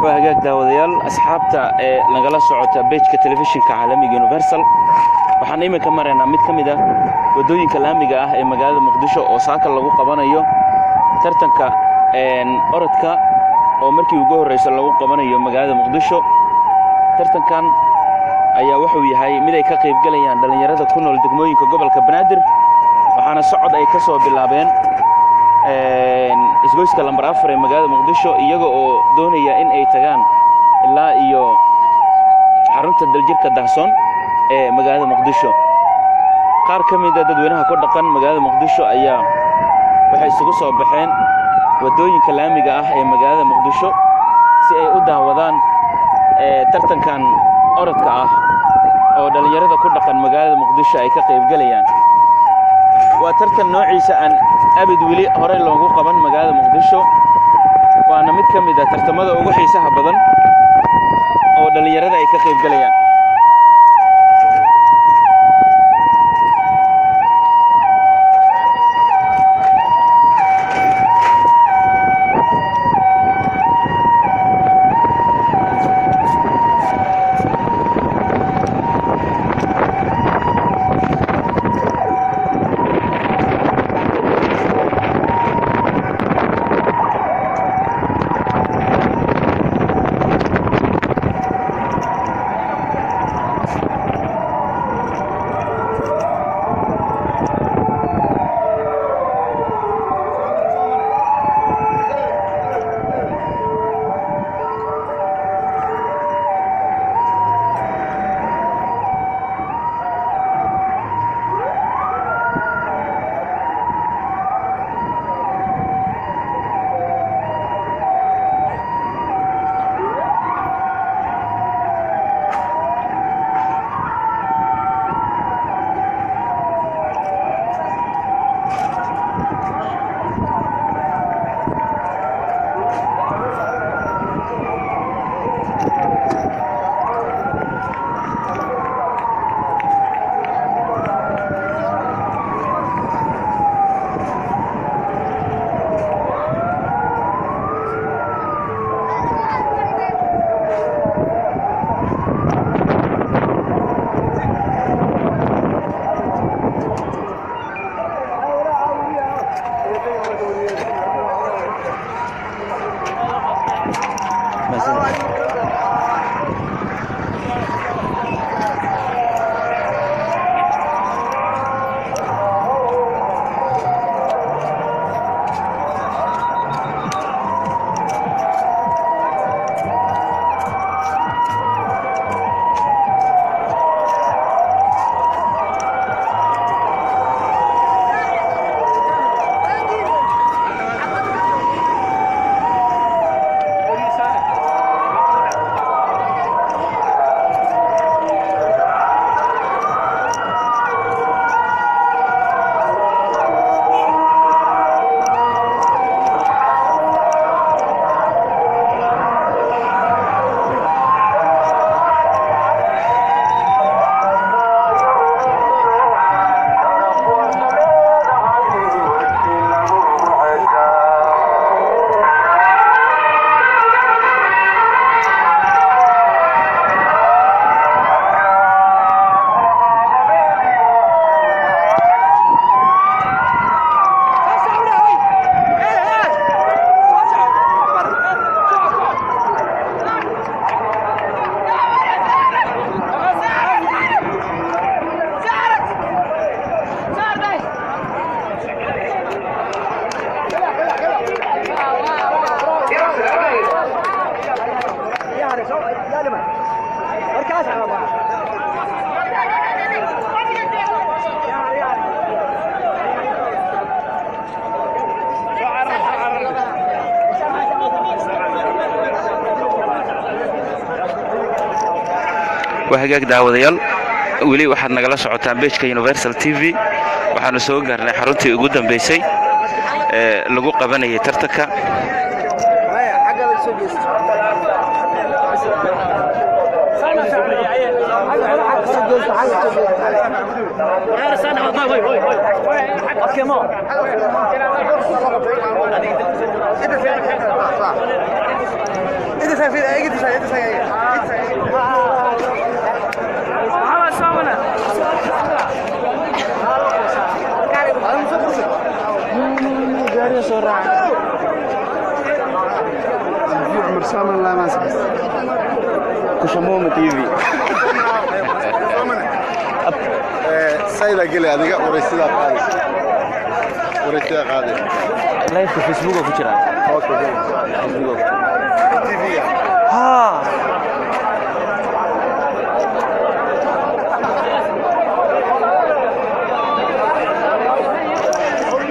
Waa hagaag, daawadayaal, asxaabta ee nagala socota page-ka telefishinka caalamiga Universal. Waxaan iminka maraynaa mid ka mid ah waddooyinka laamiga ah ee magaalada Muqdisho oo saaka lagu qabanayo tartanka orodka oo markii ugu horraysa lagu qabanayo magaalada Muqdisho. Tartankan ayaa wuxuu yahay mid ay ka qaybgelayaan dhallinyarada ku nool degmooyinka gobolka Banaadir, waxaana socod ay ka soo bilaabeen isgoyska lambar 4 ee magaalada Muqdisho, iyaga oo doonaya in ay tagaan ilaa iyo xarunta Daljirka Dahsoon ee magaalada Muqdisho. Qaar ka mida dadweynaha ku dhaqan magaalada Muqdisho ayaa waxay isugu soo baxeen waddooyinka laamiga ah ee magaalada Muqdisho si ay u daawadaan tartankan orodka ah oo dhallinyarada ku dhaqan magaalada Muqdisho ay ka qaybgelayaan. Waa tartan noociisa aan abid weli horey loogu qaban magaalada Muqdisho, waana mid ka mid ah tartamada ugu xiisaha badan oo dhallinyarada ay ka qaybgelayaan. Waa hagaag, daawadayaal, weli waxaad nagala socotaan page-ka Universal TV. Waxaanu soo gaarnay xaruntii ugu dambaysay ee lagu qabanayay tartanka. Kushamuuma TV. Sayda geli adiga waraysidaa qaaday. Waraysidaa qaaday. Live-ka Facebook ku jira. Okay. Facebook. TV-ga. Ha.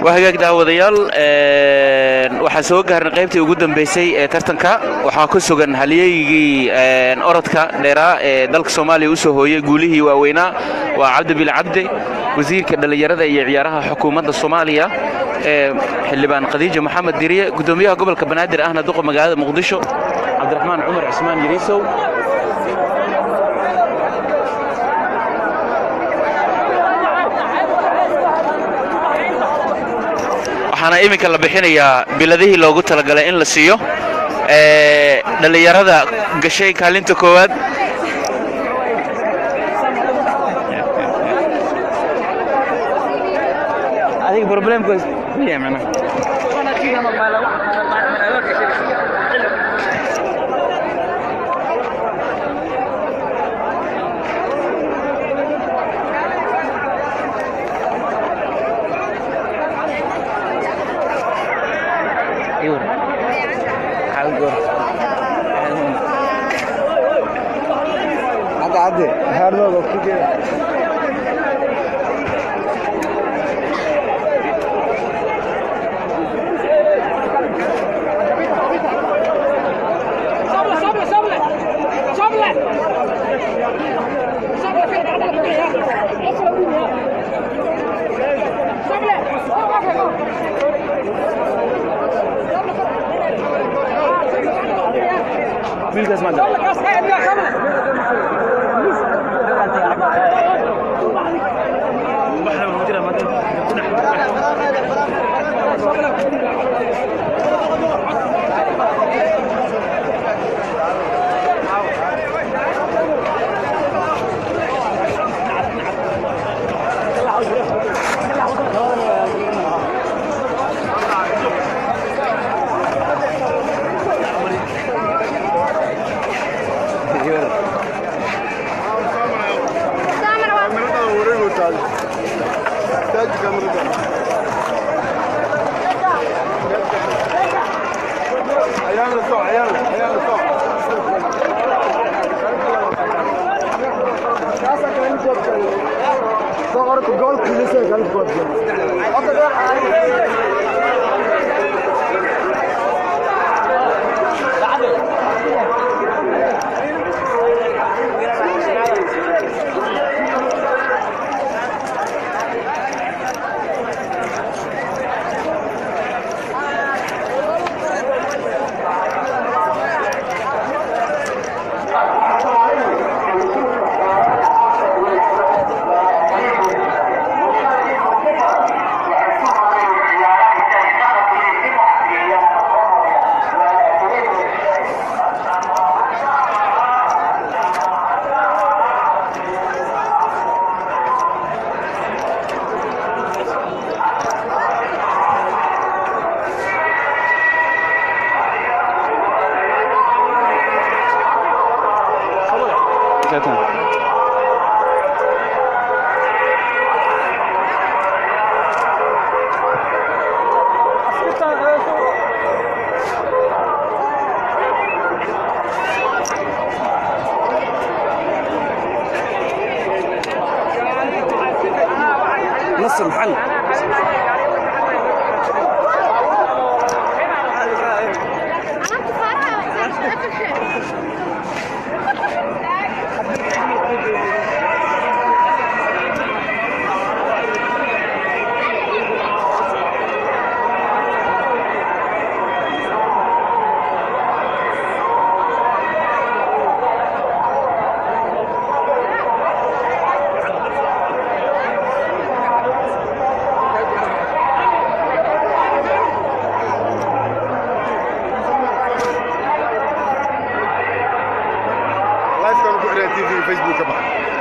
Waa hagaag daawadayaal, waxaan soo gaarnay qaybtii ugu dambeysay ee tartanka. Waxaa ku sugan halyeygii orodka dheeraa ee dalka Soomaaliya u soo hooyay guulihii waaweynaa, waa Cabdi Bil Cabdi, wasiirka dhallinyarada iyo ciyaaraha xukuumadda Soomaaliya, ee xildhibaan Khadiija Maxamed Diriye, gudoomiyaha gobolka Banaadir ahna duqa magaalada Muqdisho Cabdiraxmaan Cumar Cismaan Yariisow. Waxaana iminka la bixinayaa biladihii loogu talagalay in la siiyo dhallinyarada gashay kaalinta koowaad. Adiga problemku ya macnaha Cadde haarnooda ku jira. Wiilkaas ma نص المحل. TV Facebook ka baxa.